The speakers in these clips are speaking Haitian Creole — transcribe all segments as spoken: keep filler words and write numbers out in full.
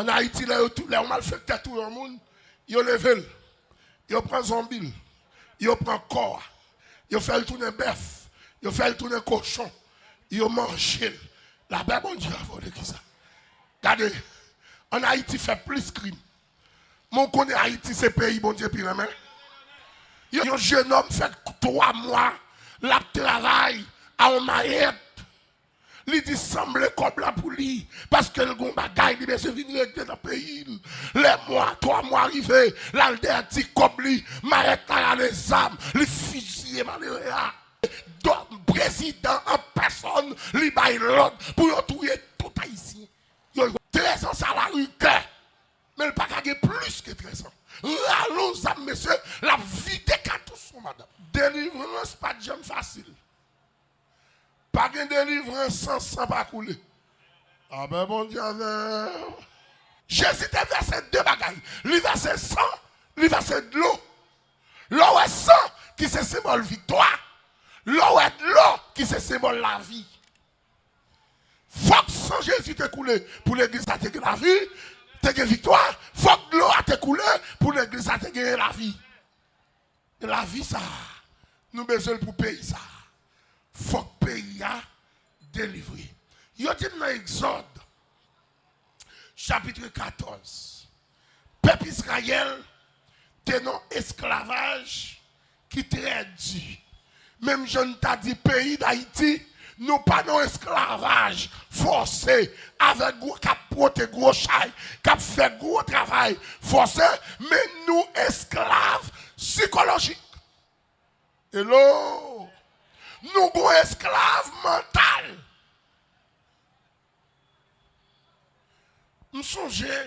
Ann Ayiti, lè yo tou, lè yon malfektè touye yon moun, yo leve l, yo pran zonbi l, yo pran kò a, yo fè l tounen bèf, yo fè l tounen kochon, yo manje l. Lapè Bondye avè w, legliz la. Gade, ann Ayiti fè plis krim. Men w konnen Ayiti se peyi Bondye pi renmen. Yon, yon jenòm fè twa mwa l ap travay a yon mayèt. Li di sanble kòb la pou li, paske l gon bagay li bezwen vin regle nan peyi l. Lè mwa, twa mwa rive, l al dèyè ti kòb li, mayèt la rale zam, li fiziye malere a. Dòm prezidan an pèsòn, li bay lòd pou yo touye tout Ayisyen. Yo, trèz an sa lari kè. Men l pa ka gen plis ke trèz an. Rale yon zam, mesye, l ap vide katous sou madanm. Delivrans pa t janm fasil. Pa gen delivrans san san pa koule. Apè Bondye avè w. Jezi te vèse de bagay. Li vèse san, li vèse dlo. Lè w wè san ki se senbòl viktwa, lè w wè dlo ki se senbòl lavi. Fòk san Jezi te koule pou legliz la te gen lavi, te gen viktwa. Fòk dlo a te koule pou legliz la te genyen lavi. Lavi sa a, nou bezwen l pou peyi sa a. Fòk peyi a delivre. Yo di m nan Egzòd, chapit katòz, pèp Izrayèl te nan esklavaj ki trè di. Menm jan n ta di peyi Dayiti, nou pa nan esklavaj fòse avèk gwo, k ap pote gwo chay, k ap fè gwo travay fòse, men nou esklav sikolojik. Hello! Nou gon esklav mantal. M sonje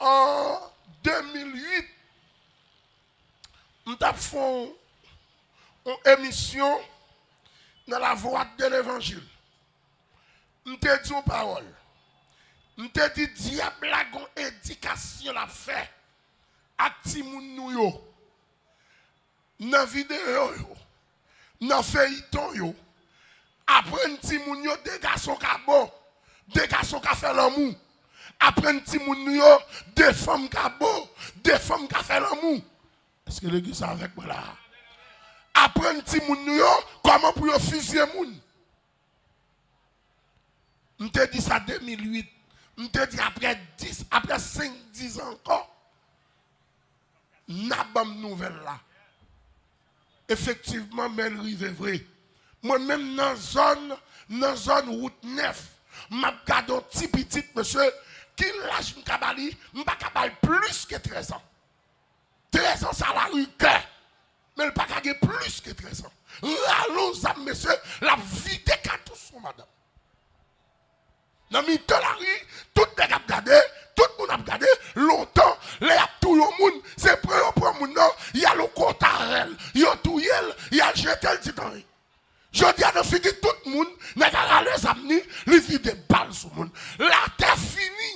an de mil uit, m t ap fè yon, yon emisyon nan La Voix de l'Évangile. M te di yon pawòl. M te di dyab la gon edikasyon l ap fè ak timoun nou yo. Nan videyo yo, nan feyiton yo, aprann timoun yo de gason ka bon, de gason ka fè lanmou. Aprann timoun nou yo de fanm ka bon, de fanm ka fè lanmou. Èske legliz la avèk mwen la? Aprann timoun nou yo kòman pou yo fizye moun. M te di sa de mil uit. M te di apre dis, apre senk, dis an ankò, n a ban m nouvèl la. Efektivman, men l rive vre. Mwen menm nan zòn, nan zòn wout nèf, m ap gade yon ti pitit, mesye, ki laj m ka ba li? M pa ka ba l plis ke trèz an. Trèz an sa lari kè. Men l pa ka gen plis ke trèz an. Rale yon zam, mesye, l ap vide katous sou madanm. Nan mitan lari, tout nèg ap gade, tout moun ap gade. Lontan, lè y ap touye yon moun, se pran yo pran moun nan, y al yon kote avè l, yo touye l, y al jete l ti tan. Jodi a, nan figi tout moun, nèg la rale zam li, li vide bal sou moun. Latè fini.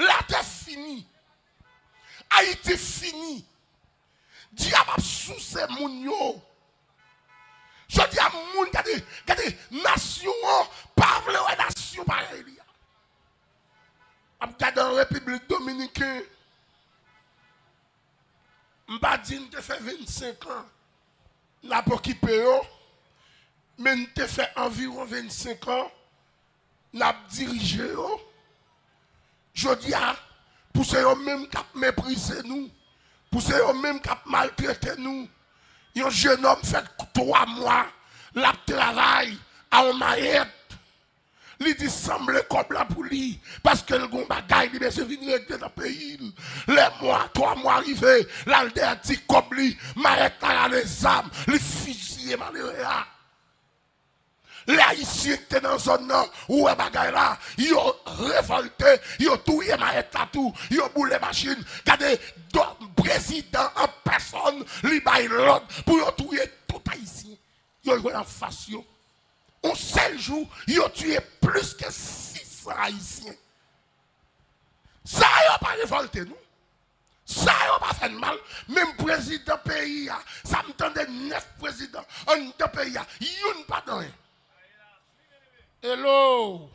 Latè fini. Ayiti fini. Dyab ap souse moun yo. Jodi a, moun, gade, gade, nasyon an pa vle wè nasyon parèy li a. M ap gade an Repiblik Dominiken. M pa di n te fè vennsenk an n ap okipe yo, men n te fè anviwon vennsenk an n ap dirije yo. Jodi a, pou se yo menm k ap meprize nou, pou se yo menm k ap maltrete nou, yon jenòm fè twa mwa l ap travay a yon mayèt. Li di sanble kòb la pou li, paske l gon bagay li bezwen vin regle nan peyi l. Lè mwa, twa mwa rive, l al dèyè ti kòb li, mayèt la rale zam, li fiziye malere a. Lè Ayisyen ki te nan zòn nan, ou wè bagay la, yo revòlte, yo touye mayèt la tou, yo boule machin. Gade, dòm prezidan an pèsòn, li bay lòd pou yo touye tout Ayisyen yo jwenn anfas yo. Yon sèl jou, yo tiye plis ke sis san Ayisyen. Sa yo pa revòlte, non. Sa yo pa fè n mal. Menm prezidan peyi a, sa m tande nèf prezidan anndan peyi a, youn pa t anyen. Hello.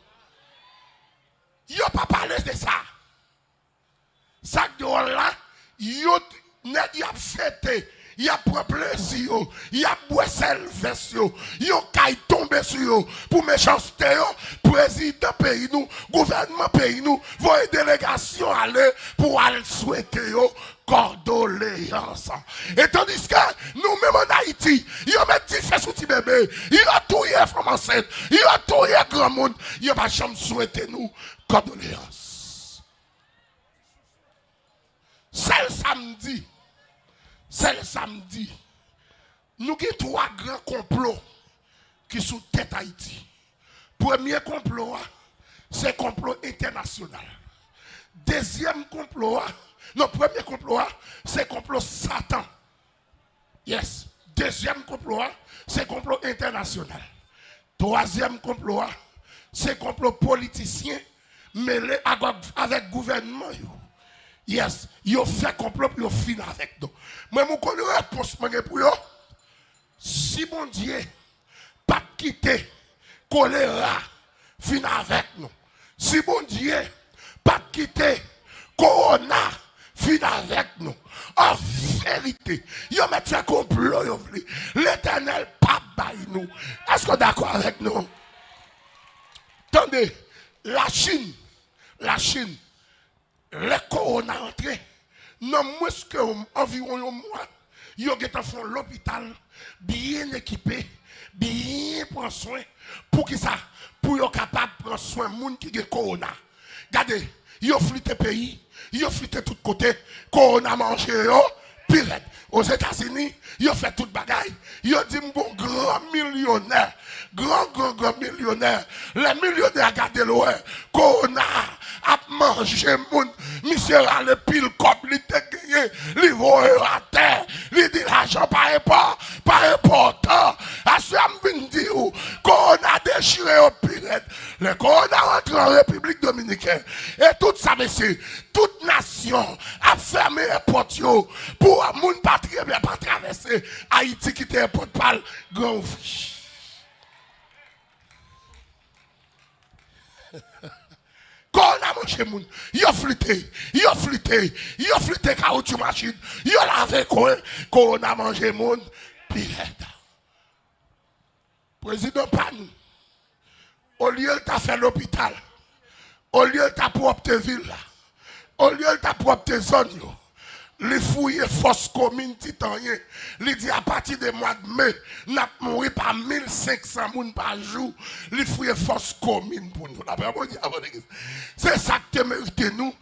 Yo pa pale de sa. Sa k dwòl la, yo, nèg y ap fete, y ap pran plezi yo, y ap bwè sèl vès yo, yon kay tonbe sou yo. Pou mechanste yo, prezidan peyi nou, gouvènman peyi nou voye delegasyon ale pou al swete yo kòdoleyans. E tandiske nou menm ann Ayiti, yo met dife sou ti bebe, yo touye fanm ansent, yo touye granmoun, yo pa janm swete nou kòdoleyans. Sèl sa m di, sèl sa m di, nou gen twa gran konplo ki sou tèt Ayiti. Premye konplo a, se konplo entènasyonal. Dezyèm konplo a, non, premye konplo a, se konplo Satan. Yes. Dezyèm konplo a, se konplo entènasyonal. Twazyèm konplo a, se konplo politisyen mele ak, avèk gouvènman yo. Yes, yo fè konplo pou yo fin avèk nou. Mwen, mwen konn repons mwen gen pou yo. Si Bondye pa t kite kolera fin avèk nou, si Bondye pa t kite kowona fin avèk nou, an verite, yo mèt fè konplo yo vle, Letènèl p ap bay nou. Èske w dakò avèk nou? Tande, Lachin, Lachin, lè kowona antre, nan mwens ke anviwon yon mwa, yo gentan fè yon lopital byen ekipe, byen pran swen. Poukisa? Pou yo kapab pran swen moun ki gen kowona. Gade, yo flite peyi, yo flite tout kote, kowona manje yo pi rèd. Ozetazini, yo fè tout bagay. Yo di m gon gran milyonè, gran, gran, gran milyonè. Lè milyonè a gade l wè kowona ap manje moun, misye rale pil kòb li te genyen, li voye yo atè. Li di lajan pa enpò-, pa enpòtan. Aswè a m vin di w, kowona dechire yo pi rèd. Lè kowona rantre an Repiblik Dominiken, e tout sa, mesye, tout nasyon ap fèmen èpòt yo pou moun pa trebe, pa travèse. Ayiti kite èpòt pa l gran ouvri. Kowona manje moun. Yo flite, yo flite, yo flite kawoutchou machin, yo lave kwen. Kowona manje moun pi rèd. Prezidan pa nou, olye l ta fè lopital, olye l ta pwòpte vil la, olye l ta pwòpte zòn yo, li fouye fòs komin Titanyen. Li di apati de mwa de me, n ap mouri pa mil senk san moun pa jou. Li fouye fòs komin pou nou. Lapè Bondye avè w, legliz. Se sa k te merite nou,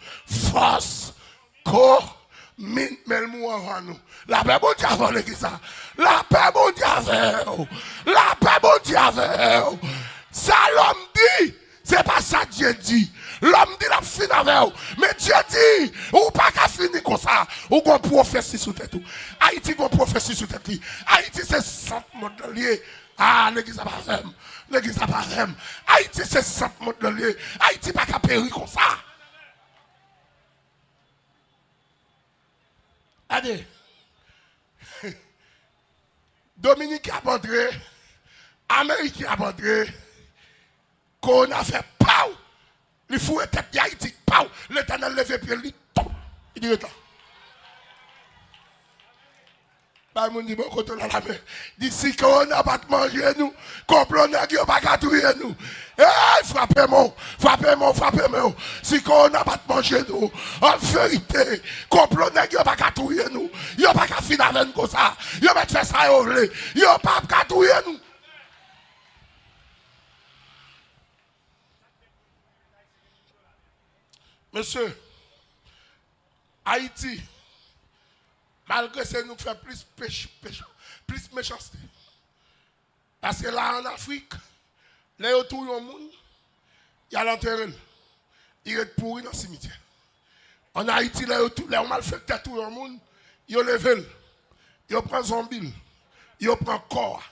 fòs komin, men l mouri anvan nou. Lapè Bondye avè w, legliz sa. Lapè Bondye avè w. Lapè Bondye avè w. Sa lòm di, se pa sa Dye di. Lòm di l ap fin avè w. Men Dye di, ou pa ka fini konsa. Ou gon pwofesi sou tèt ou. Ayiti gon pwofesi sou tèt li. Ayiti se sant mond lan l ye. Ah, legliz la pa avè m. Legliz la pa avè m. Ayiti se sant mond lan l ye. Ayiti pa ka peri konsa. Gade. Dominiken ap antre, Ameriken ap antre, kowona fè paw, li foure tèt li Ayiti, paw, Letènèl leve pye l, li tonm, li di ret la. Bay moun di bò kote w la lamen. Di si kowona pa t manje nou, konplo nèg yo pa ka touye nou. Ey, frape men w, frape men w, frape men w. Si kowona pa t manje nou, an verite, konplo nèg yo pa ka touye nou. Yo pa ka fin avè n konsa. Yo mèt fè sa yo vle. Yo p ap ka touye nou. Mesye, Ayiti, malgre se nou k fè plis pech-, pech-, plis mechanste. Paske la ann Afrik, lè yo touye yon moun, y al antere l. Li ret pouri nan simityè. Ann Ayiti, lè yo tou-, lè yon malfektè touye yon moun, yo leve l, yo pran zonbi l, yo pran kò a,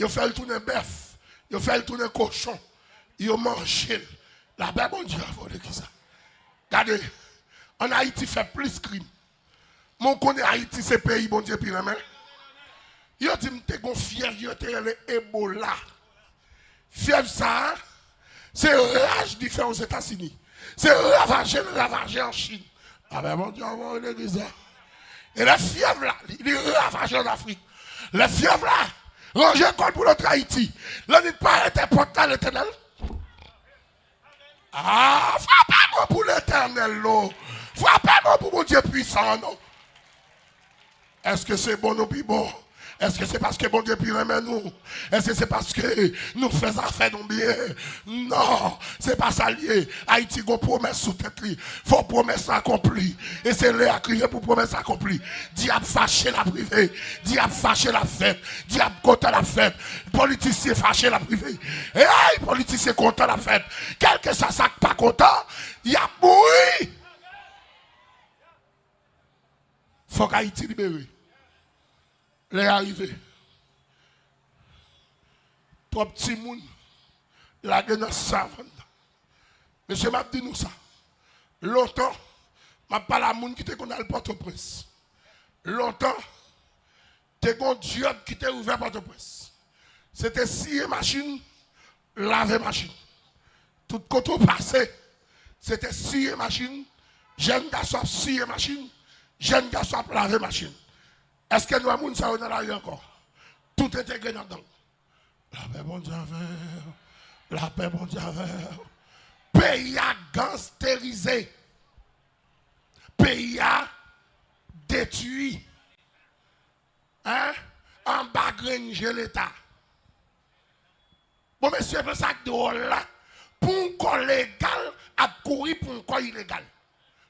yo fè l tounen bèf, yo fè l tounen kochon, yo manje l. Lapè Bondye avè w, legliz la. Gade, ann Ayiti fè plis krim. Men w konnen Ayiti se peyi Bondye pi renmen? Yo di m te gon fyèv yo te rele Ebola. Fyèv sa a, se raj li fè Ozetazini. Se ravaje l ravaje an Chin. Avè Bondye anvan legliz la. E lè fyèv la, li, li ravaje an Afrik. Lè fyèv la ranje kò l pou l antre Ayiti, lè li parèt èpòt la, Letènèl. Ah, frape non pou Letènèl non. Frape non pou Bondye pwisan an non. Èske se bon nou pi bon? Èske se paske Bondye pi renmen nou? Èske se paske nou fè zafè nou byen? Non, se pa sa l ye. Ayiti gon pwomès sou tèt li. Fò pwomès la akonpli. E se lè a k rive pou pwomès la akonpli. Dyab fache l ap rive. Dyab fache l ap fèt. Dyab kontan l ap fèt. Politisyen fache l ap rive. Ey, politisyen kontan l ap fèt. Kèlkeswa sa k pa kontan, y ap mouri. Fòk Ayiti libere. Lè a rive. Twòp timoun lage nan savann nan. Mesye, m ap di nou sa. Lontan, m ap pale a moun ki te konn al Pòtoprens. Lontan, te gon dyòb ki te ouvè Pòtoprens. Se te siye machin, lave machin. Tout kote w pase, se te siye machin, jèn gason ap siye machin, jèn gason ap lave machin. Èske n wè moun sa yo nan lari ankò? Tout entegre nan gang. Lapè Bondye avè w. Lapè Bondye avè w. Peyi a gangsterize. Peyi a detwi. Hein? Anba grenn je Leta. Bon, mesye, men sa k dwòl la. Pou yon kò legal ap kouri pou yon kò ilegal.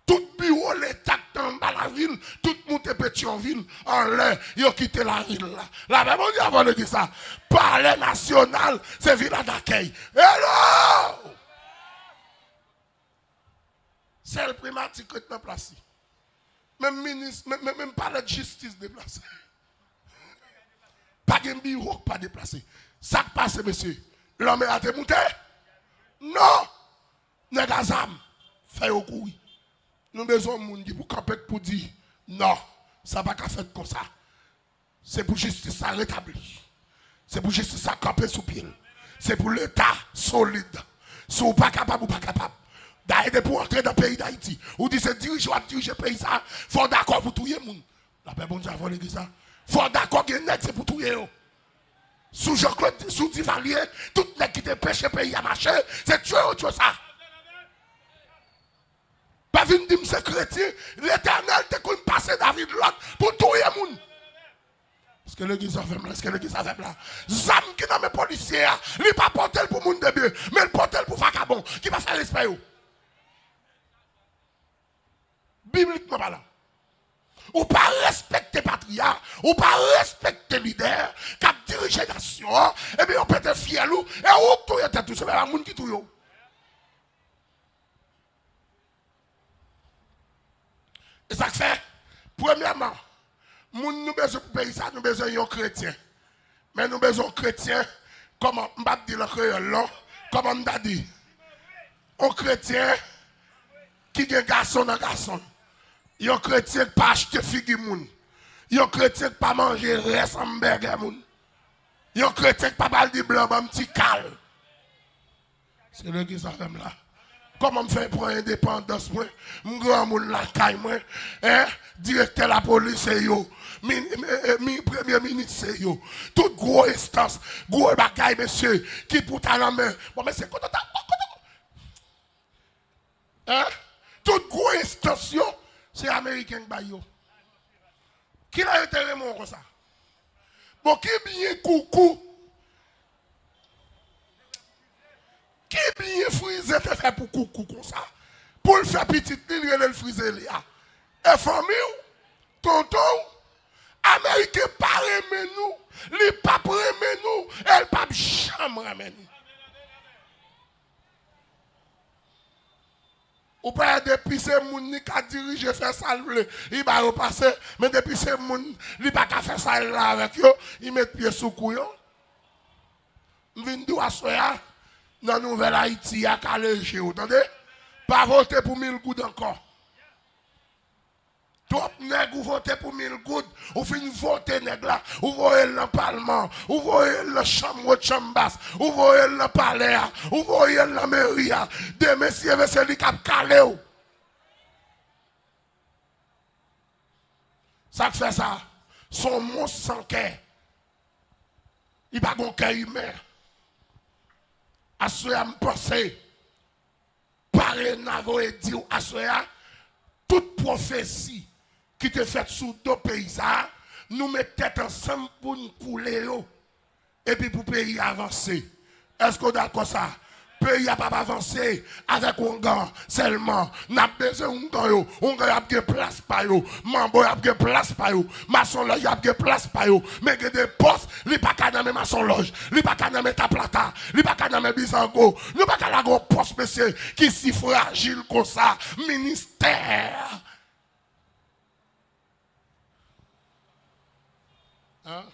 Tout biwo Leta k te anba lavil, tout moute Petyonvil anlè, yo kite lavil la. Lapè Bondye avè w legliz sa. Palè Nasyonal, se vila dakèy. Hello! Sèl primati k ret nan plas li. Menm minis, menm, menm, menm palè jistis deplase. Pa gen biwo k pa deplase. Sa k pase, mesye? Lanmè a te moute? Non! Nèg a zam, fè yo kouri. Nou bezwen yon moun ki pou kanpe, k pou di, non, sa pa ka fèt konsa. Se pou jistis la retabli. Se pou jistis la kanpe sou pye l. Se pou Leta solid. Si w pa kapab, ou pa kapab. Dayè, depi w antre nan peyi Dayiti, ou di se dirije w ap dirije peyi sa, fò w dakò pou touye moun. Lapè Bondye avè w legliz sa. Fò w dakò gen nèg se pou touye yo. Sou Jean Claude, sou Divalye, tout nèg ki te peche peyi a mache, se tye yo tye sa. Pa vin di m se kretyen, Letènèl te konn pase David lòd pou touye moun. Èske legliz avè m la? Èske legliz avè m la? Zam ki nan men polisye a, li pa pote l pou moun de byen, men l pote l pou vakabon ki pa fè respè yo. Biblikman palan. Ou pa respekte patri a, ou pa respekte lidè k ap dirije nasyon an, ebyen yo pete fyèl ou, e ou k touye tèt ou, se pa moun ki touye w. E sa k fè, premyèman, moun nou bezwen pou peyi sa, nou bezwen yon kretyen. Men nou bezwen yon kretyen, kòman, m p ap di l an kreyòl non, kòman m ta di? Yon kretyen ki gen gason nan gason l. Yon kretyen k pa achte figi moun. Yon kretyen k pa manje rès anbègè moun. Yon kretyen k pa pral di blan ban m ti kal. Se legliz avè m la. Kòman m fè pran endepandans mwen? M granmoun lakay mwen. Hein? Direktè lapolis se yo. Min, eh, eh, min, premye minis se yo. Tout gwo enstans, gwo bagay, mesye, ki pou ta nan men. Bon, mesye, kote ta, kote, hein? Tout gwo enstans yo, se Ameriken k bay yo. Kilè yo te renmen w konsa? Bon, ki byen Koukou, ki byen Frize te fè pou Koukou konsa? Pou l fè pitit li, l rele l Frize li a. E fanmi w, tonton w, Ameriken pa renmen nou, li p ap renmen nou, e l p ap janm renmen nou. Ou pa wè depi se moun li ka dirije fè sa l vle, li ba yo pase, men depi se moun li pa ka fè sa l la avèk yo, li met pye sou kou yo. M vin di w aswè a, nan nouvèl Ayiti a, kale je w, tande? Pa vote pou mil goud ankò. Twòp nèg ou vote pou mil goud, ou fin vote nèg la, ou voye l nan palman, ou voye l nan chanm wo, chanm bas, ou voye l nan palè a, ou voye l nan meri a. Demen, si Dye vle, se li k ap kale w. Sa k fè sa? Se yon mons san kè. Li pa gen kè imen. Aswè a, m panse, pare n a voye di w aswè a, tout pwofesi ki te fèt sou do peyi sa a, nou met tèt ansanm pou n koule yo. Epi pou peyi a avanse. Èske w dakò sa? Peyi a p ap avanse avèk oungan sèlman. N ap bezwen oungan yo. Oungan yo ap gen plas pa yo. Manbo yo ap gen plas pa yo. Masonlòj yo ap gen plas pa yo. Men gen de pòs, li pa ka nan men masonlòj. Li pa ka nan men taplata. Li pa ka nan men bizango. Nou pa ka lage yon pòs, mesye, ki si frajil konsa. Ministè. Hein?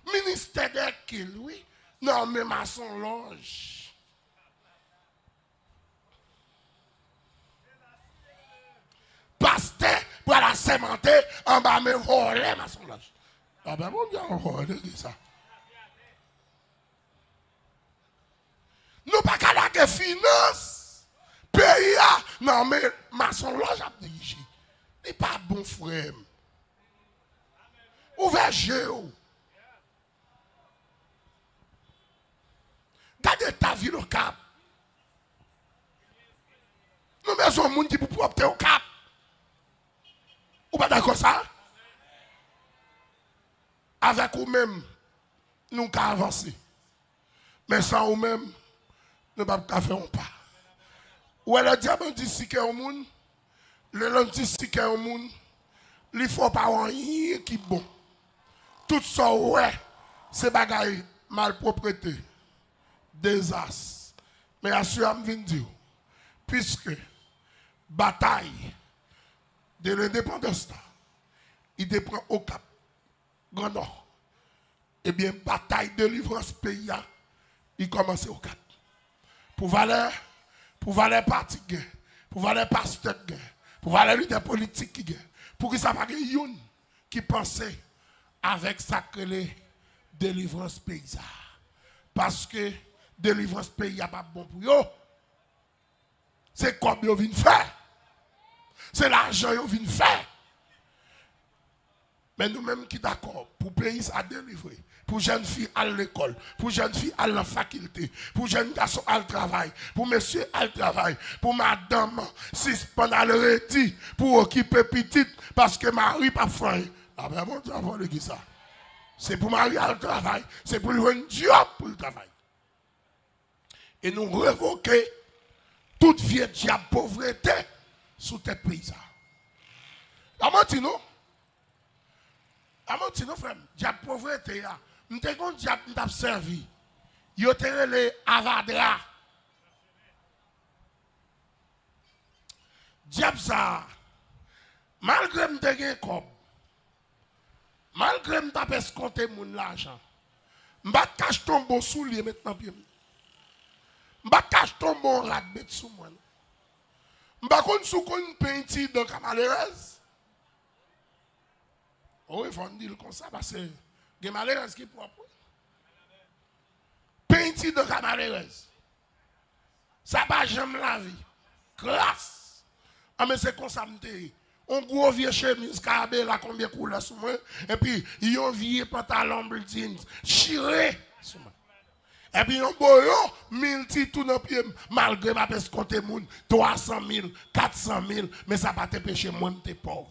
Ministè dèkil, wi. Nan men masonlòj. Pastè pral asèmante anba men vòlè masonlòj. A ben, bon, Bondye, vòlè ki sa. Nou pa ka lage finans peyi a nan men masonlòj ap dirije. Li pa bon, frè m. Ouvè je w. Gade eta vil Okap. Nou bezwen moun ki pou pwòpte Okap. Ou pa dakò sa? Avèk ou menm, nou ka avanse. Men san ou menm, nou p ap ka fè yon pa. Ou wè lè dyab antisikè yon moun, lè l antisikè yon moun, li fè w pa wè anyen ki bon. Tout sa w wè, se bagay malpwoprete, dezas. Men aswè a m vin di w, piske batay de lendepandans la, li te pran Okap, Gran Nò. Ebyen, batay delivrans peyi a, li kòmanse Okap. Pou valè, pou valè pati k gen, pou valè pastè k gen, pou valè lidè politik ki gen, poukisa pa gen youn ki panse avèk sa k rele delivrans peyi sa a? Paske delivrans peyi a p ap bon pou yo. Se kòb yo vin fè. Se lajan yo vin fè. Men nou menm ki dakò pou peyi sa a delivre, pou jèn fi al lekòl, pou jèn fi al nan fakilte, pou jèn gason al travay, pou mesye al travay, pou madanm sispann al redi pou okipe pitit paske mari p ap fè anyen. Apre Bondye avè legliz sa. Se pou mari al travay, se pou l jwenn djòb pou l travay. E nou revoke tout vye dyab povrete sou tèt peyi sa. Pa manti non. Pa manti non, frè m. Dyab povrete a. M te gen yon dyab m t ap sèvi. Yo te rele Avadra. Dyab sa a, malgre m te gen kòb, malgre m t ap eskonte moun lajan, m pa t ka achte yon bon soulye met nan pye m. M pa t ka achte yon bon rad met sou mwen, non. M pa konn si w konn penti dan ka malerèz. Wi, fò n di l konsa, paske gen malerèz ki pwòp, wi. Penti dan ka malerèz. Sa pa janm lavi. Kras! Anben, se konsa m te ye. Yon gwo vye chemiz Carabela konbyen koulè sou mwen, epi yon vye pantalon blue jeans chire sou mwen. Epi yon boyo milti tou nan pye m, malgre m ap eskonte moun twa san mil, kat san mil, men sa pa t anpeche mwen m te pòv.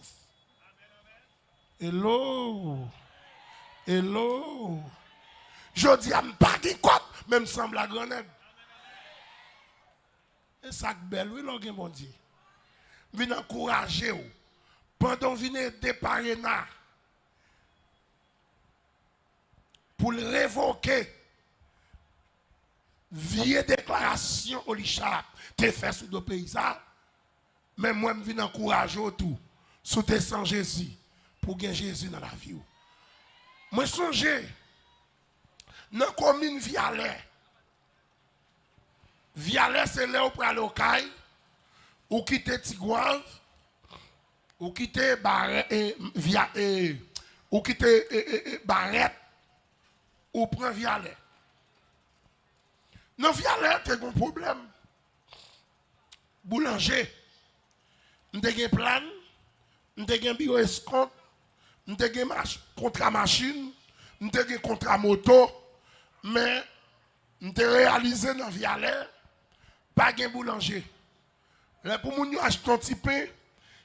Hello. Hello. Jodi a, m pa gen kòb, men m sanble a gran nèg. E sa k bèl, wi, lè w gen Bondye. M vin ankouraje w. Pandan w vin ede Parena pou l revoke vye deklarasyon Olicha te fè sou do peyi sa, men mwen, m vin ankouraje w tou. Si w te san Jezi, pou w gen Jezi nan lavi w. Mwen sonje, nan komin Vyalè, Vyalè se lè w prale Okay, Ou kite Tigwav, ou kite Barè, e, Vya, e, ou kite, e, e, e, Barèt, ou pran Vyalè. Nan Vyalè, te gen pwoblèm. Boulanje. M te gen plàn, m te gen biwo eskont, m te gen mach-, kontra machin, m te gen kontra moto, men m te reyalize nan Vyalè, pa gen boulanje. Lè pou moun yo achte yon ti pen,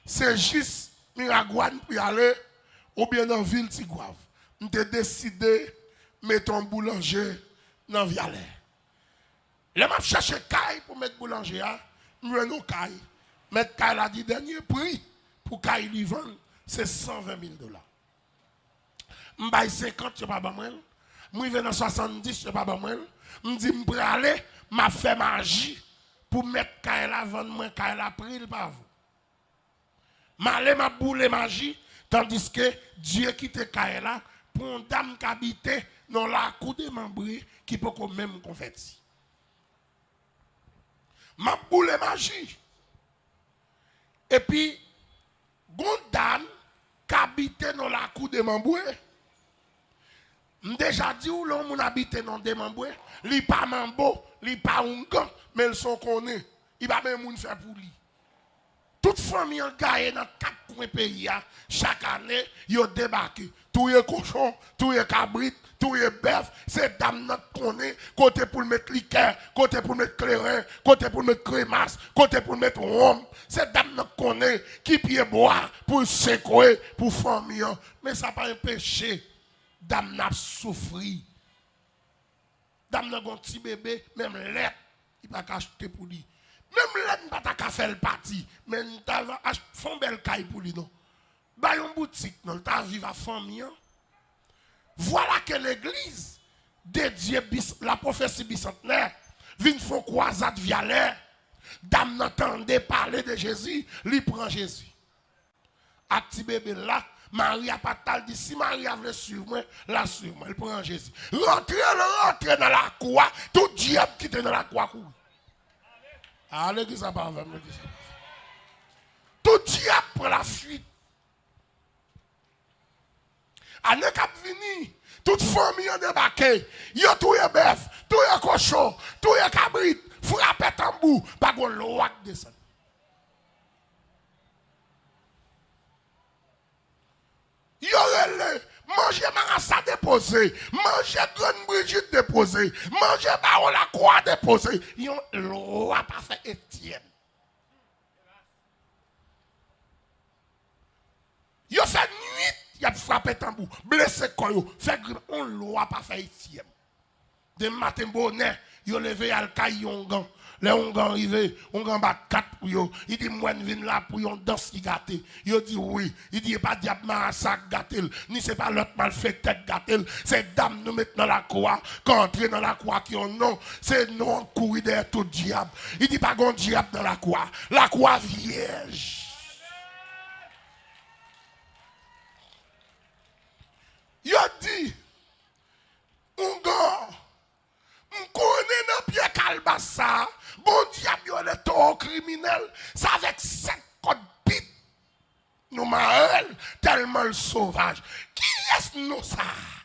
se jis Miragwàn pou y ale, oubyen nan vil Tigwav. M te deside mete yon boulanje nan Vyalè. Lè m ap chèche kay pou met boulanje a, m jwenn yon kay. Mèt kay la di dènye pri pou kay li vann, se san ven mil dola. M bay senkant, yo pa ban mwen l. M rive nan swasanndis, yo pa ban mwen l. M di m prale, m ap fè maji pou mèt kay la vann mwen kay la pri l pa vo. M ale, m ap boule maji, tandiske Dye kite kay la pou yon dam k abite nan lakou demanbre ki poko menm konvèti. M ap boule maji. Epi, gon dam k abite nan lakou demanbre. M deja di w, lè yon moun abite nan demanbre, li pa manbo, li pa oungan, men l se yon konnen. Li pa bezwen moun fè pou li. Tout fanmi an gaye nan kat kwen peyi a, chak ane, yo debake. Touye kochon, touye kabrit, touye bèf. Se dam nan k konnen kote pou l met likè, kote pou l met kleren, kote pou l met kremas, kote pou l met wonm. Se dam nan k konnen ki pye bwa pou l sekwe pou fanmi an. Men sa pa anpeche dam nan ap soufri. Dam nan gon ti bebe, menm lèt, li pa ka achte pou li. Menm lèt, m pa ta ka fè l pati, men m ta va ach-, fè yon bèl kay pou li, non. Bay yon boutik, non, l ta viv ak fanmi an. Vwala ke legliz de Dye bis-, la pwofesi bisantnè vin fè yon kwazad Vyalè. Dam nan tande pale de Jezi, li pran Jezi. Ak ti bebe l la, mari a pa t al di, si mari a vle swiv mwen, l a swiv mwen, l pran Jezi. Rantre, l rantre nan lakou a, tout dyab ki te nan lakou a kouri. A, legliz la pa avè m, legliz la pa avè m. Tout dyab pran lafwit. Ane k ap vini, tout fanmi an debake, yo touye bèf, touye kochon, touye kabrit, frape tanbou, pa gon lwa k desann. Yo rele, manje marasa depoze, manje grann Brijit depoze, manje bawon lakwa depoze. Yon lwa pa fè Etyèn. Yo fè nwit, y ap frape tanbou, blese kò yo, fè gri, yon lwa pa fè Etyèn. Demen maten bonè, yo leve y al kay yon oungan. Lè oungan rive, oungan bat kat pou yo. Li di, "M wè n vin la pou yon dans ki gate." Yo di, "Wi." Li di, "E pa dyab marasa k gate l, ni se pa lòt malfektè k gate l. Se dam nou met nan lakou a, k antre nan lakou a ak yon non. Se non an k kouri dèyè tout dyab." Li di, "Pa gon dyab nan lakou a. Lakou a vyèj." Yo di, Oungan, m konnen nan pye kalbas sa a, gon dyab yo rele towo kriminèl, se avèk sèt kòd pit nou mare l, tèlman l sovaj. Kiyès non sa a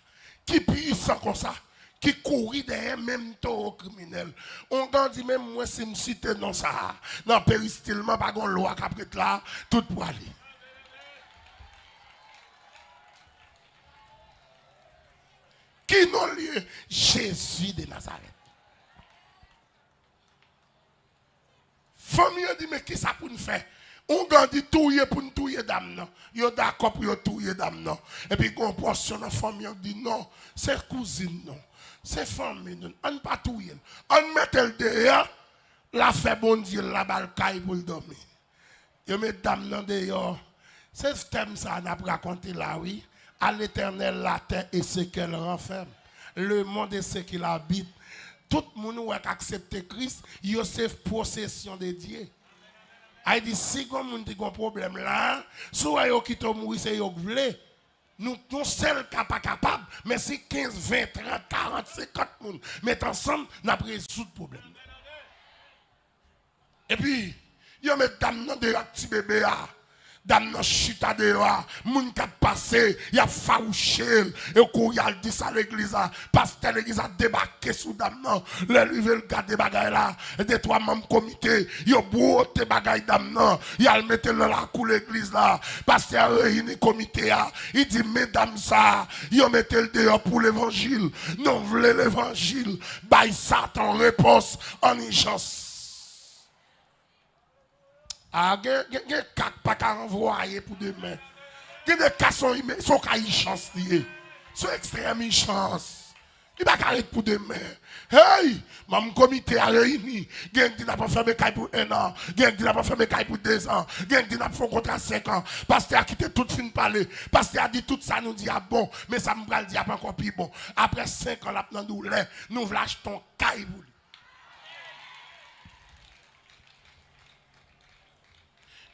ki pwisan konsa, ki kouri dèyè menm towo kriminèl? Oungan di, menm mwen, si m site non sa a, nan peristil mwen, pa gon lwa k ap ret la, tout pwale. Ki non l ye? Jezi de Nazarèt. Fanmi yo di, "Men kisa pou n fè?" Oungan di, "Touye pou n touye dam nan." Yo dakò pou yo touye dam nan. Epi gon pòsyon nan fanmi an di, "Non, se kouzin nou. Se fanmi nou. Ann pa touye l. Ann mete l deyò. L a fè Bondye l la ba l kay pou l dòmi." Yo met dam nan deyò. Se tèm sa a n ap rakonte la, wi. À l'Éternel la terre et ce qu'elle renferme, le monde et ce qu'il habite. Tout moun ou wè k aksepte Kris, yo se posesyon de Dye. Sa vle di, si gon moun te gon pwoblèm la, si w wè yo kite w mouri, se yo k vle. Nou, yon sèl ka pa kapab, men si kenz, ven, trant, karant, senkant moun met ansanm, n ap rezoud pwoblèm nan. Epi, Yo met dam nan deyò ak ti bebe a. Dam nan chita deyò a. Moun k ap pase, y ap fawouche l. E kou y al di sa legliz la. Pastè legliz la debake sou dam nan. Lè l rive, l gade bagay la. De twa manm komite, yo bwote bagay dam nan. Y al mete l nan lakou legliz la. Pastè a reyini komite a. Li di, men dam sa a, yo mete l deyò pou levanjil. Nou vle levanjil. Bay Satan repons an ijans. A, gen, gen, gen ka k pa ka ranvwaye pou demen. Gen de ka se yon ime-, se yon ka ijans li ye. Se yon ekstrèm ijans. Li pa ka ret pou demen. Hey! Manm komite a reyini. Gen k di n ap anfème kay pou en an. Gen k di n ap anfème kay pou dezan. Gen k di n ap fè yon kontra senk an. Pastè a kite tout fin pale. Pastè a di tout sa nou di ap bon. Men sa m pral di ap ankò pi bon. Apre senk an, l ap nan doulè. Nou vle achte yon kay pou li.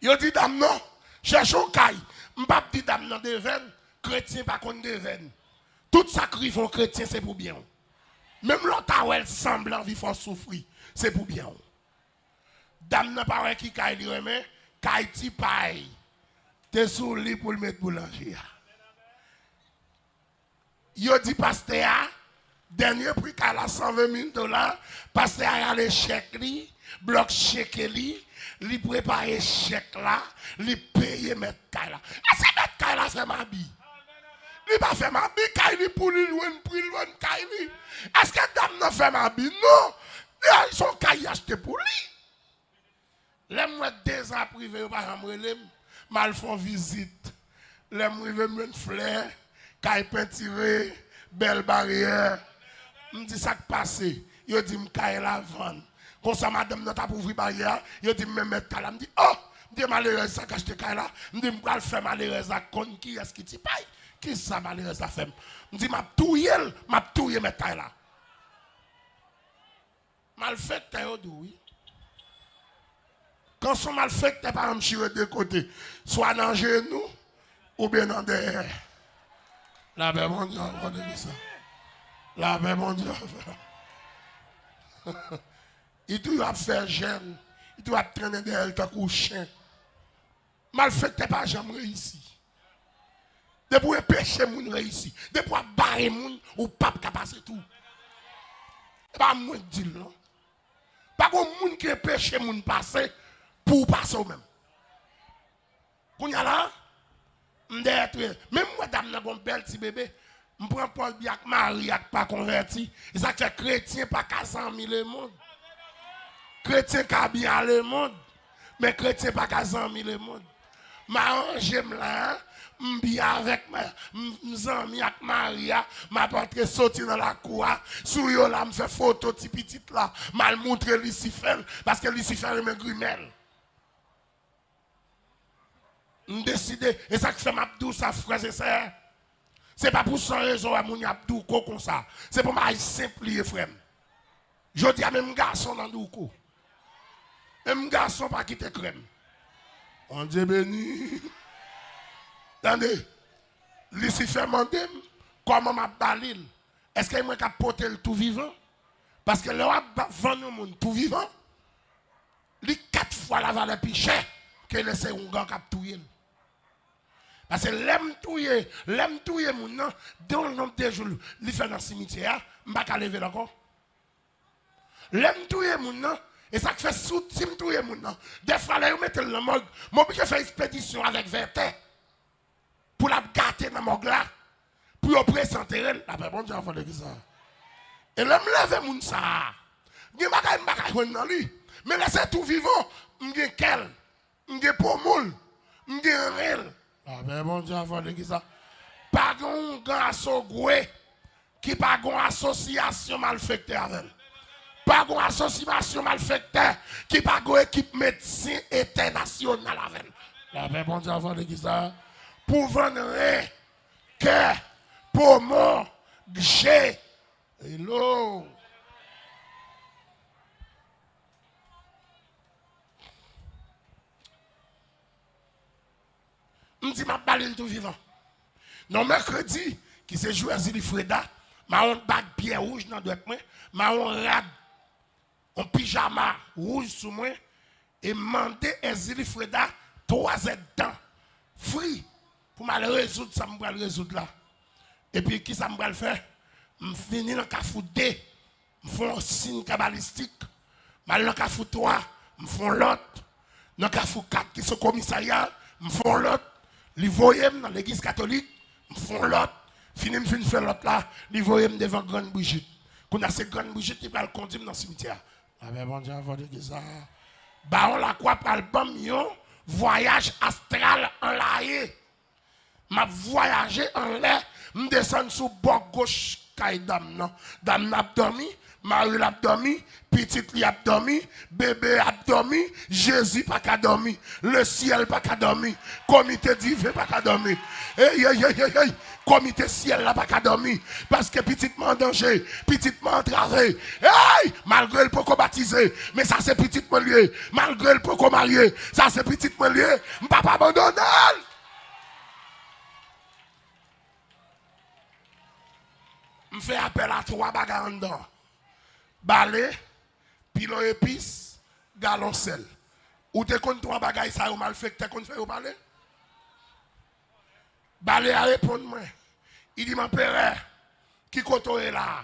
Yo di dam nan, chèche yon kay. M p ap di dam nan devèn, kretyen pa konn devèn. Tout sa k rive yon kretyen, se pou byen w. Menm lè w ta wè l sanble anvi fè w soufri, se pou byen w. Dam nan pa wè ki kay li renmen, kay ti pay. Te sou li pou l met boulanje a. Yo di pastè a, dènye pri kay la, san ven mil dola, pastè a rale chèk li, blòk cheke li, li prepare chèk la, li peye mèt kay la. Èske mèt kay la fè m abi? Li pa fè m abi, kay li pou li, l jwenn pri l, jwenn kay li. Èske dam nan fè m abi? Non! Li se yon kay li achte pou li. Lè m wè dezan ap rive, yo pa janm rele m. M al fè yon vizit. Lè m rive, m jwenn flè, kay pentire, bèl baryè. M di, sa k pase? Yo di m kay la vann. Konsa, madanm nan t ap ouvri baryè a, yo di m, men mèt kay la. M di, oh! M di, malerèz sa k achte kay la. M di, m pral fè malerèz la konn kiyès ki ti pay. Kisa malerèz la fè m? M di, m ap touye l, m ap touye mèt kay la. Malfektè yo di w wi. Kan se yon malfektè, pa janm chire de kote. Swa nan jenou, oubyen nan dèyè. Lapè Bondye avè w, frè. Lapè Bondye avè w. Li toujou ap fè jèn. Li toujou ap trennen dèyè l tankou chen. Malfektè pa janm reyisi. Depi w enpeche moun reyisi, depi w ap bare moun, ou p ap ka pase tou. E pa mwen k di l non. Pa gon moun ki enpeche moun pase pou w pase w menm. Kounye a la, m dèyè touye. Men m wè dam nan gon bèl ti bebe. M pran Paul Biya ak Maria k pa konvèti. E sa k fè kretyen pa ka zanmi lemonn. Kretyen ka byen a lemonn, men kretyen pa ka zanmi lemonn. M aranje m la, m byen avèk m, m zanmi ak Maria, m ap antre soti nan lakou a, sou yo la, m fè foto ti pitit la, m al moutre Lisifè l, paske Lisifè renmen grimèl. M deside, e sa k fè m ap di w sa, frè e sè. Se pa pou san rezon wè moun y ap di w ko konsa. Se pou bagay senp li ye, frè m. Jodi a, menm gason nan di w ko. Menm gason pa kite krèm. Bondye beni. Tande, Lisifè mande m kòman m ap ba li l. Èske mwen k ap pote l tou vivan? Paske lè w ap ba-, vann yon moun tou vivan, li kat fwa lavalè pi chè ke lè se oungan k ap touye l. Paske lè m touye, lè m touye moun nan, de yon nonb de jou li fè nan simityè a, m pa ka leve l ankò. Lè m touye moun nan, e sa k fè si w, si m touye moun nan, dèfwa lè yo mete l nan mòg, m oblije fè ekspedisyon avèk vètè pou l ap gate nan mòg la, pou yo prezantere l. Lapè Bondye avè w, legliz la. E lè m leve moun sa a, gen bagay m pa ka jwenn nan li. Men lè se tou vivan, m gen kè l, m gen poumon l, m gen ren l. Lapè Bondye avè w, legliz la. Pa gen oungan asogwe ki pa gon asosyasyon malfektè avè l. Pa gon asosyasyon malfektè ki pa gon ekip medsen entènasyonal avè l. Lapè Bondye avè w, legliz la. Pou vann ren, kè, poumon, je. Hello. M di m ap ba li l tou vivan. Nan mèkredi, ki se jou Èzili Freda, m a yon bag pyè wouj nan dwèt mwen, m a yon rad, yon pijama wouj sou mwen, e mande Èzili Freda twa zèdtan fri pou m al rezoud sa m pral rezoud la. Epi, kisa m pral fè? M vini nan Kafou de, m fè yon siy kabalistik. M al nan Kafou twa, m fè yon lòt. Nan Kafou kat, ki se komisarya, m fè yon lòt. Li voye m nan legliz katolik, m fè yon lòt. Fini m fin fè lòt la, li voye m devan Grann Brijit. Kounye a se Grann Brijit ki pral kondi m nan simityè a. Avè Bondye avè legliz la. Bawon Lakwa pral ban m yon vwayaj astral anlaye. M ap vwayaje anlè, m desann sou bò goch kay dam nan. Dam nan ap dòmi, mari l ap dòmi, pitit li ap dòmi, bebe ap dòmi, Jezi pa ka dòmi, lesyèl pa ka dòmi, komite diven pa ka dòmi. Ey, ey, ey, ey, ey, komite syèl la pa ka dòmi, paske pitit mwen an danje, pitit mwen antrave. Ey, malgre l poko batize, men sa se pitit mwen l ye, malgre l poko marye, sa se pitit mwen l ye, m p ap abandone l. M fè apèl a twa bagay anndan. Bale, pilon epis, galon sèl. Ou te konn twa bagay sa yo malfektè konn fè yo pale? Bale a reponn mwen. Li di m, "Anperè, ki kote w ye la a?"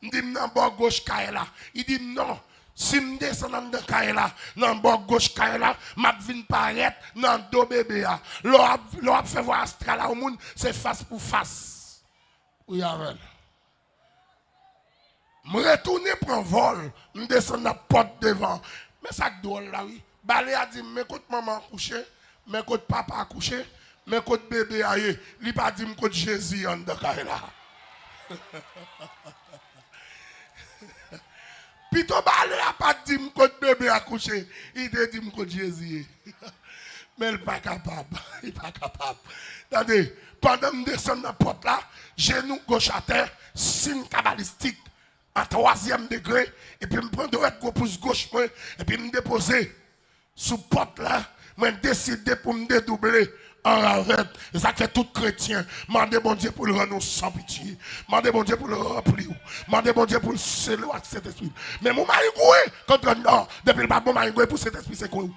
M di, "M nan bò goch kay la." Li di m, "Non, si m desann anndan kay la, nan bò goch kay la, m ap vin parèt nan do bebe a." Lè w ap, lè w ap fè vwayaj astral a yon moun, se fas pou fas. Ou ye avè l. M retounen pran vòl, m desann nan pòt devan. Men sa k dwòl la, wi. Bale a di m, "Men kot manman an kouche, men kot papa a kouche, men kot bebe a ye." Li pa di m kot Jezi ye anndan kay la. Pito bale a pa t di m kot bebe a kouche, li te di m kot Jezi ye. Men l pa kapab, li pa kapab. Tande, pandan m desann nan pòt la, jenou goch atè, siy kabalistik, an twazyèm degre, epi m pran dwèt gwo pous goch mwen, epi m depoze sou pòt la, mwen deside pou m dedouble an ravèt. E sa k fè tout kretyen, mande Bondye pou l rann ou san pitye. Mande Bondye pou l ranpli w. Mande Bondye pou l sele w ak Sentespri l. Men moun mayigwe k antre anndan, depi l pa bon mayigwe pou Sentespri sekwe w.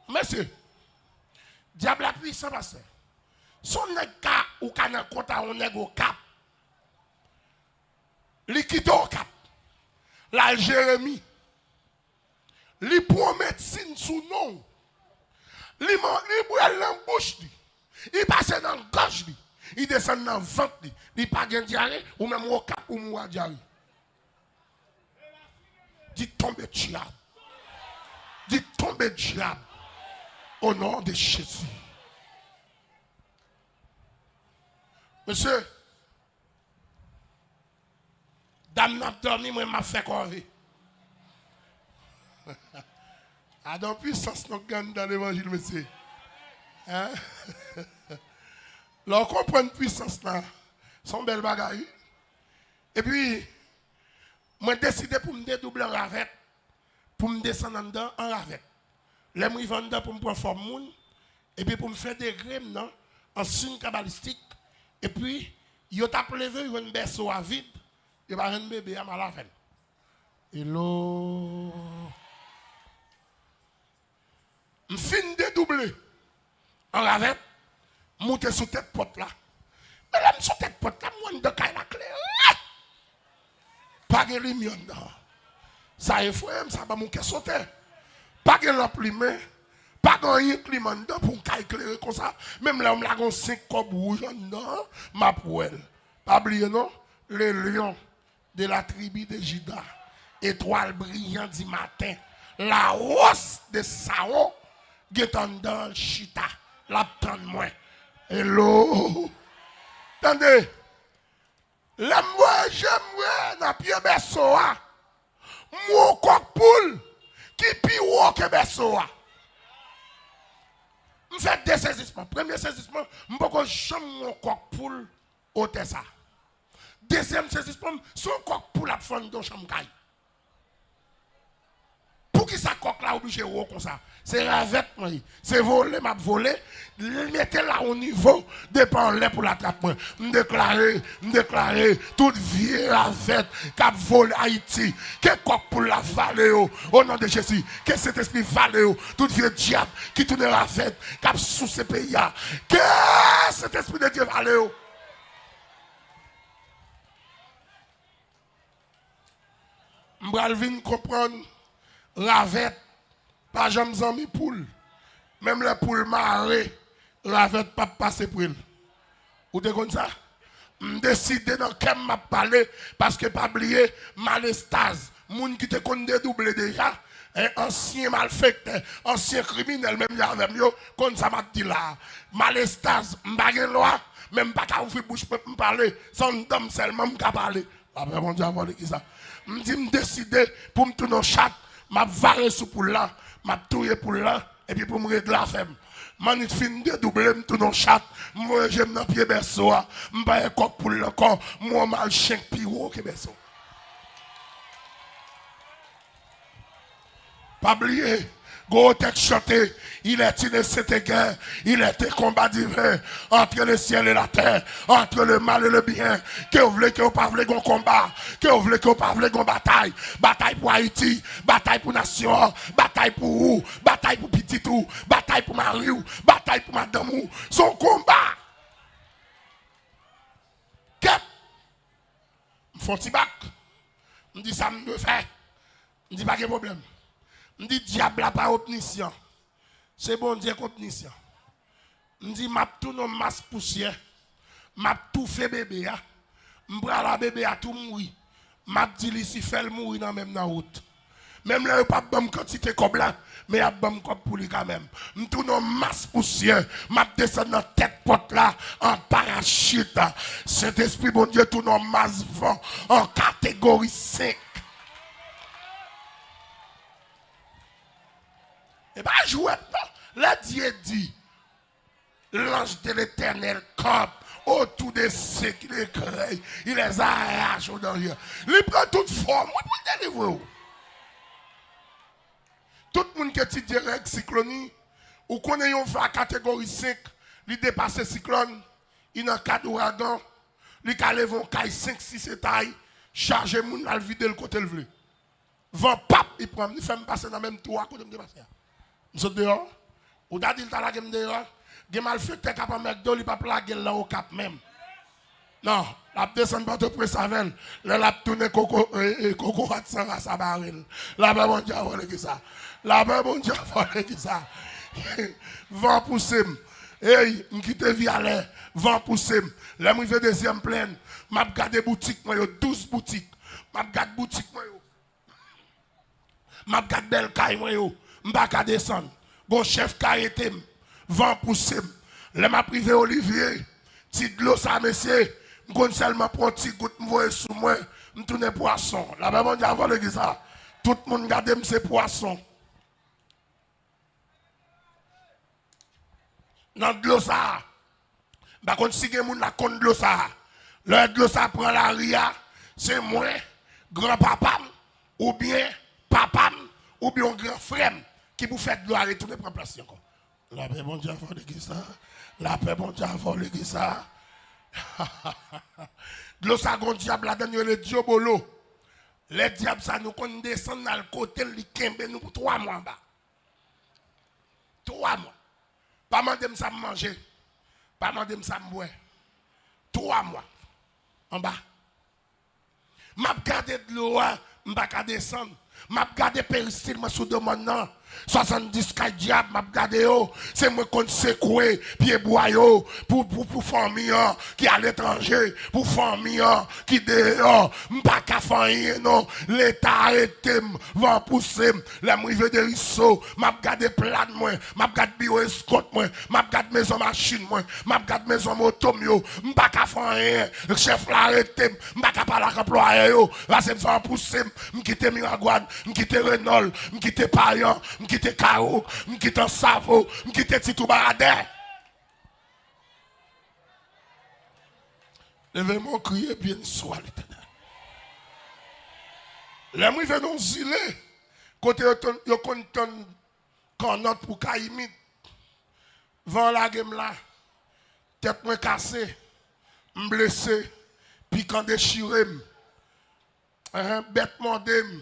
Mesye, dyab la pwisan, pastè. Se yon nèg ka, ou ka nan kont a yon nèg Okap. Li kite Okap. L al Jeremi. Li pran medsin sou non w. Li man-, li bwè l nan bouch li. Li pase nan gòj li. Li desann nan vant li. Li pa gen dyare, ou menm Okap, ou mouri a dyare. Di, "Tonbe dyab." Di, "Tonbe dyab." O non de Jezi. Mesye, dam nan ap dòmi, mwen m ap fè kòve. Adan pwisans non k gen anndan levanjil, mesye. Hein? Lè w konprann pwisans la, se yon bèl bagay, wi. Epi, mwen deside pou m dedouble an ravèt, pou m desann anndan an ravèt. Lè m rive anndan pou m pran fòm moun, epi pou m fè degre m nan, an siy kabalistik, epi yo t ap leve, yo jwenn bèso a vid, yo pa jwenn bebe a, m al avè l. Hello. M fin dedouble an ravèt, m moute sou tèt pòt la. Men lè m sou tèt pòt la, m wè anndan kay la klere. Pa gen limyè anndan. Sa efraye m, sa ban m yon kè sote. Pa gen lanp limen, pa gen anyen k limen anndan pou yon kay klere konsa. Menm lè m lage yon senk kòb wouj anndan, m ap wè l. Pa bliye non, le lion de la tribu de Juda, etwal briyan di maten, la ros de Saron, gentan anndan l chita, l ap tann mwen. Hello! Tande, lè m voye je m, m wè nan pye bèso a, m wè yon kòk poul ki pi wo ke bèso a. M fè de sezisman. Premye sezisman, m poko janm wè yon kòk poul otè sa. Dezyèm sezisman m, se yon kòk poul ap fè anndan yon chanm kay. P Poukisa kòk la oblije wo konsa? Se ravèt mwen ye. Se vole m ap vole. Li mete la yon nivo depi anlè pou l atrap mwen. M deklare, m deklare, tout vye ravèt k ap vole Ayiti, ke kòk poul la vale yo, o non de Jezi, ke Sentespri vale yo, tout vye dyab ki tounen ravèt, k ap souse peyi a, ke Sentespri de Dye vale yo. M pral vin konprann ravèt pa janm zanmi poul. Menm lè poul mare, ravèt p ap pase pre l. Ou te konn sa? M deside nan kè m m ap pale, paske pa bliye, Malestaz, moun ki te konn dedouble deja, en, ansyen malfektè, ansyen kriminèl, menm jan avè m yo, konn sa m ap di la a. Malestaz, m pa gen lwa, men m pa ka ouvri bouch mwen pou m pale, se anndan m sèlman m ka pale. Lapè Bondye avè w, legliz la. M di m deside pou m tounen yon chat, m ap vare sou poul la, m ap touye poul la, epi pou m regle afè m. Mannit fin dedouble, m tounen yon chat, m voye je m nan pye bèso a, m pa wè kòk poul la ankò, m wè yon mal chen k pi wo ke bèso. Pa bliye, gwo tèks chante, il est une sainte guerre, il est un combat divin entre le ciel et la terre, entre le mal et le bien. Ke w vle, ke w pa vle, gon konba. Ke w vle, ke w pa vle, gon batay. Batay pou Ayiti, batay pou nasyon an, batay pou ou, batay pou pitit ou, batay pou mari w, batay pou madanm ou. Se yon konba. Kèt! M fè yon ti bak. M di sa m dwe fè. M di pa gen pwoblèm. M di dyab la pa omnisyan. Se Bondye k omnisyan. M di m ap tounen yon mas pousyè. M ap toufe bebe a. M prale a bebe a tou mouri. M ap di Lisifè l mouri nan men m nan wout. Menm lè yo p ap ban m kantite kòb la, men y ap ban m kòb pou li kanmenm. M tounen yon mas pousyè, m ap desann nan tèt pòt la an parachit. Sentespri Bondye tounen yon mas van an kategori senk. E pa jwèt non. Lè Dye di, l'ange de l'Éternel campe autour de ceux qui le craignent, il les arrache au danger. Li pran tout fòm, wi, pou l delivre w. Tout moun ki etidye règ sikloni, ou konnen yon va kategori senk, li depase siklòn, li nan kad ouragan, li ka leve yon kay senk, sis etay, chaje moun, l al vide l kote l vle. Van p ap, li pran m, li fè m pase nan menm twou a kote m te pase a. M sot deyò. Ou ta di l ta lage m deyò. Gen malfektè k ap anmègde w, li p ap lage l nan Okap menm. Non, l ap desann Pòtoprens avè l. Lè l ap tounen koko, e, e, kokorat san ras a bare l. Lapè Bondye avè w legliz sa. Lapè Bondye avè w legliz sa. Van pouse m. Ey, m kite Vyalè. Van pouse m. Lè m rive Dezyèm Plèn, m ap gade boutik mwen yo, douz boutik. M ap gade boutik mwen yo. M ap gad bèl kay mwen yo, m pa ka desann. Gon chèf k arete m, van pouse m. Lè m ap rive Olivye, ti dlo sa, mesye, m konn sèlman pran yon ti gout, m voye sou mwen, m tounen pwason. Lapè Bondye avè w legliz sa. Tout moun gade m, se pwason. Nan dlo sa a. M pa konn si gen moun la konn dlo sa a. Lè dlo sa a pran lari a, se mwen, granpapa m, oubyen papa m, oubyen yon gran frè m ki pou fè dlo a retounen pran plas li ankò. Lapè Bondye avè w legliz sa. Lapè Bondye avè w legliz sa. Dlo sa a gon dyab ladan l yo rele dyobolo. Lè dyab sa nou konn desann al kote l, li kenbe nou pou twa mwa anba. Twa mwa. Pa mande m sa m manje. Pa mande m sa m bwè. Twa mwa. Anba. M ap gade dlo a, m pa ka desann. M ap gade peristil mwen sou do mòn nan. Swasanndis kay dyab, m ap gade yo. Se mwen konn sekwe pyebwa yo pou, pou, pou fanmi an ki aletranje, pou fanmi an ki deyò. M pa ka fè anyen non. Leta arete m, van pouse m. Lè m rive Deriso, m ap gade plàn mwen, m ap gad biwo eskont mwen, m ap gad mezon machin mwen, m ap gad mezon moto m yo. M pa ka fè anyen. Chèf la arete m, m pa ka pale ak anplwayè yo. Pase m fè an pouse m, m kite Miragwàn, m kite Renòl, m kite Payan, m kite Kawouk, m kite Ansavo, m kite Titoubaradè. Leve men w, kriye, beni swa Letènèl. Lè m rive nan yon zile, Kote yo, tann, yo konn tann kannòt pou kayimit. Van lage m la. Tèt mwen kase. M blese. Pikan dechire m. Enhen, bèt mòde m.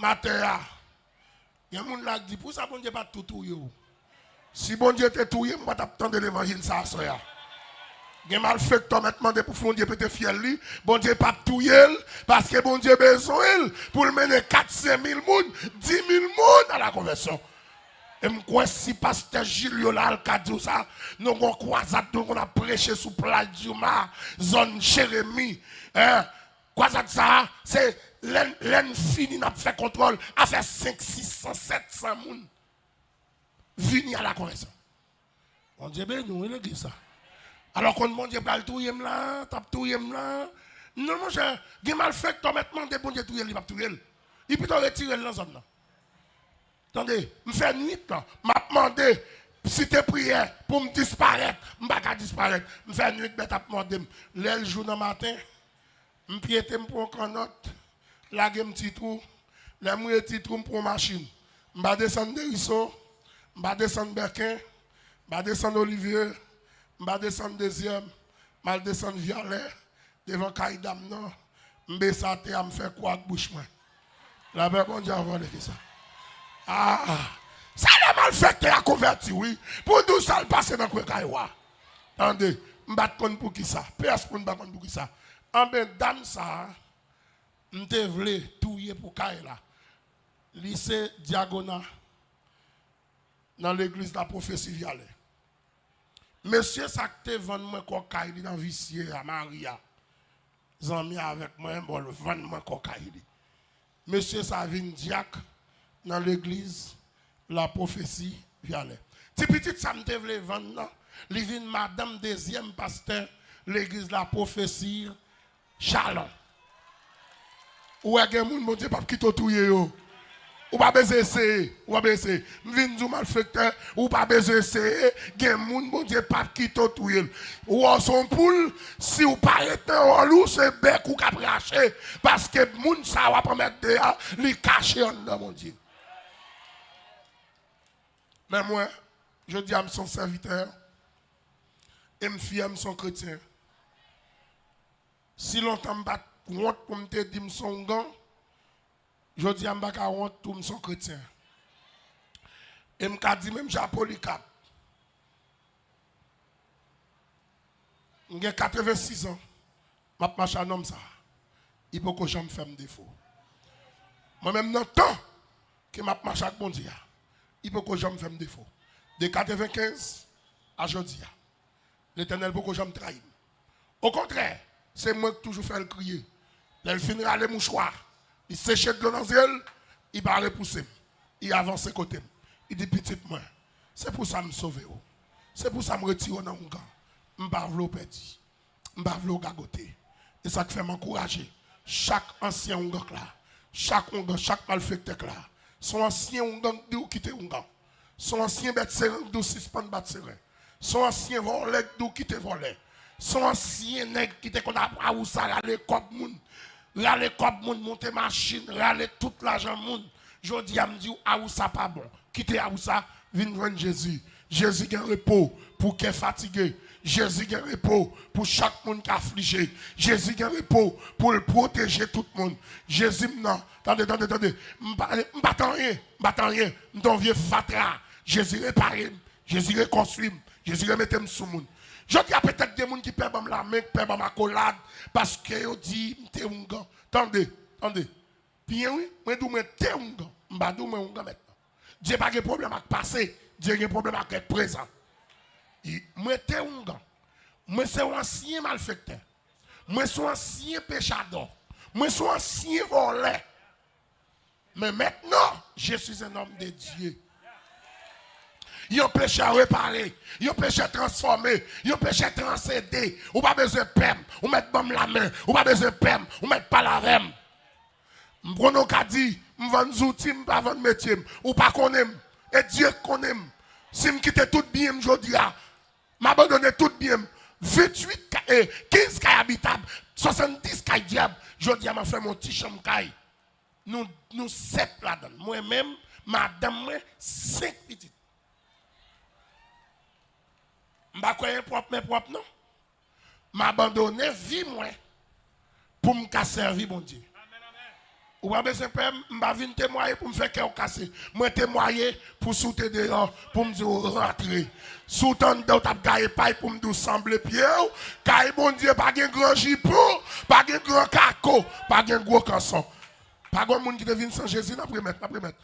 M atè a. Gen moun la k di, "Pou sa Bondye pa t tou touye w?" Si Bondye te touye m, m pa t ap tande levanjil sa aswè a. Gen malfektè mèt mande pou Bondye pete fyèl li, Bondye p ap touye l, paske Bondye bezwen l pou l mennen kat senk mil moun, dis mil moun a la konvèsyon. E m kwè si pastè Julio la al ka di w sa, nou gon kwazad, nou konn ap preche sou plaj Yuma, zòn Jeremi, en, Kwazad sa a, se lè, lè n fini, n ap fè kontwòl, a fè senk, sis san, sèt san moun vini a la konvèsyon. Bondye beni w, wi, legliz sa. Alò, konn Bondye pral touye m la, t ap touye m la. Non, monchè, gen malfektè mèt mande Bondye touye l, li p ap touye l. Li pito retire l nan zòn nan. Tande, m fè nwit lan, m ap mande, site priyè pou m disparèt, m pa ka disparèt. M fè nwit bèt ap mòde m. Lè l jou nan maten, m pyete, m pran yon kannòt, lage m Ti Twou. Lè m rive Ti Twou, m pran yon machin. M pa desann Deriso, m pa desann Bèken, m pa desann Olivye, m pa desann Dezyèm, m al desann Vyalè, devan kay dam nan, m bese atè a, m fè kwa ak bouch mwen. Lapè Bondye avè w, legliz sa. Ah, se lè malfektè a konvèti, wi. Pou di w sa l pase nan kwen kay ou a. Tande, m pa t konn poukisa. Pèsonn pa konn poukisa. Anben, dam sa a, m te vle touye pou kay la. Li se dyakona nan legliz Lapwofesi Vyalè. Mesye sa k te vann mwen kò kay li nan Visye a, mari a, zanmi avèk mwen, bon, l vann mwen kò kay li. Mesye sa vin dyak nan legliz Lapwofesi Vyalè. Ti pitit sa m te vle vann nan, li vin madanm dezyèm pastè legliz Lapwofesi Shalom. Ou wè gen moun Bondye p ap kite w touye yo. Ou pa bezwen eseye. Ou pa bezwen eseye. M vin di w malfektè, ou pa bezwen eseye. Gen moun Bondye p ap kite w touye l. Ou wè w se yon poul, si w pa ret nan wòl ou, se bèk ou k ap rache. Paske moun sa w ap anmède a, li kache anndan Bondye. Men mwen, jodi a m se yon sèvitè, e m fyè m se yon kretyen. Si lontan m pa t wont pou m te di m se yon oungan, jodi a m pa ka wont tou m se yon kretyen. E m ka di menm jan a Polikap, m gen katrevensis an, m ap mache a nonm sa. Li poko janm fè m defo. Mwen menm nan tan ke m ap mache ak Bondye a, li poko janm fè m defo. De katrevenkenz a jodi a. Letènèl poko janm trayi m. Okontrè, se mwen k toujou fè l kriye. Lè l fin rale mouchwa, li seche dlo nan zye l, li pa repouse m. Li avanse kote m. Li di, "Pitit mwen, se pou sa m sove w. Se pou sa m retire w nan oungan. M pa vle w pèdi." M pa vle w gagote. E sa k fè m ankouraje chak ansyen oungan k la, chak oungan, chak malfektè k la. Se yon ansyen oungan k di w kite oungan. Se yon ansyen bèt seren k di w sispann bat seren. Se yon ansyen vòlè k di w kite vòlè. Se yon ansyen nèg ki te konn ap awousa rale kòb moun, rale kòb moun, monte machin, rale tout lajan moun. Jodi a, m di w, awousa pa bon. Kite awousa, vin jwenn Jezi. Jezi gen repo pou kè fatige. Jezi gen repo pou chak moun k aflije. Jezi gen repo pou l pwoteje tout moun. Jezi m nan, tande, tande, tande. M pa, m pa t anyen, m pa t anyen. M te yon vye fatra. Jezi repare m. Jezi rekonstwi m. Jezi remete m sou moun. Jodi a, petèt gen moun ki pè ban m lamen, ki pè ban m akolad, paske yo di m te oungan. Tande, tande. Byen wi, mwen di w mwen te oungan. M pa di w mwen oungan mentnan. Dye pa gen pwoblèm ak pase, Dye gen pwoblèm ak prezan. I- Mwen te oungan. Mwen se yon ansyen malfektè. Mwen se yon ansyen pechadò. Mwen se yon ansyen vòlè. Men mentnan, je suis un homme de Dieu. Yon pechè repare, yon pechè transfòme, yon pechè transede. Ou pa bezwen pè m, ou mèt ban m lamen, ou pa bezwen pè m, ou mèt pale avè m. M konnen w ka di, "M vann zouti, m pa vann metye m." Ou pa konnen m. E Dye k konnen m. Si m kite tout byen m jodi a, m abandone tout byen m, venntuit ka-, e, kenz kay abitab, swasanndis kay dyab, jodi a m ap fè m yon ti chanm kay. Nou, nou sèt ladan l. Mwen menm, madanm mwen, senk pitit. M pa kwè enpwòp, men pwòp non. M abandone vi mwen pou m ka sèvi Bondye. Ou pa bezwen pè m, m pa vin temwaye pou m fè kè w kase. Mwen temwaye pou si w te deyò, pou m di w rantre. Si w t anndan, w t ap gaye pay pou m di w sanble pye w. Kay Bondye pa gen gran jipon, pa gen gran kako, pa gen gwo kanson. Pa gen moun ki te vin san Jezi, n ap remèt, n ap remèt.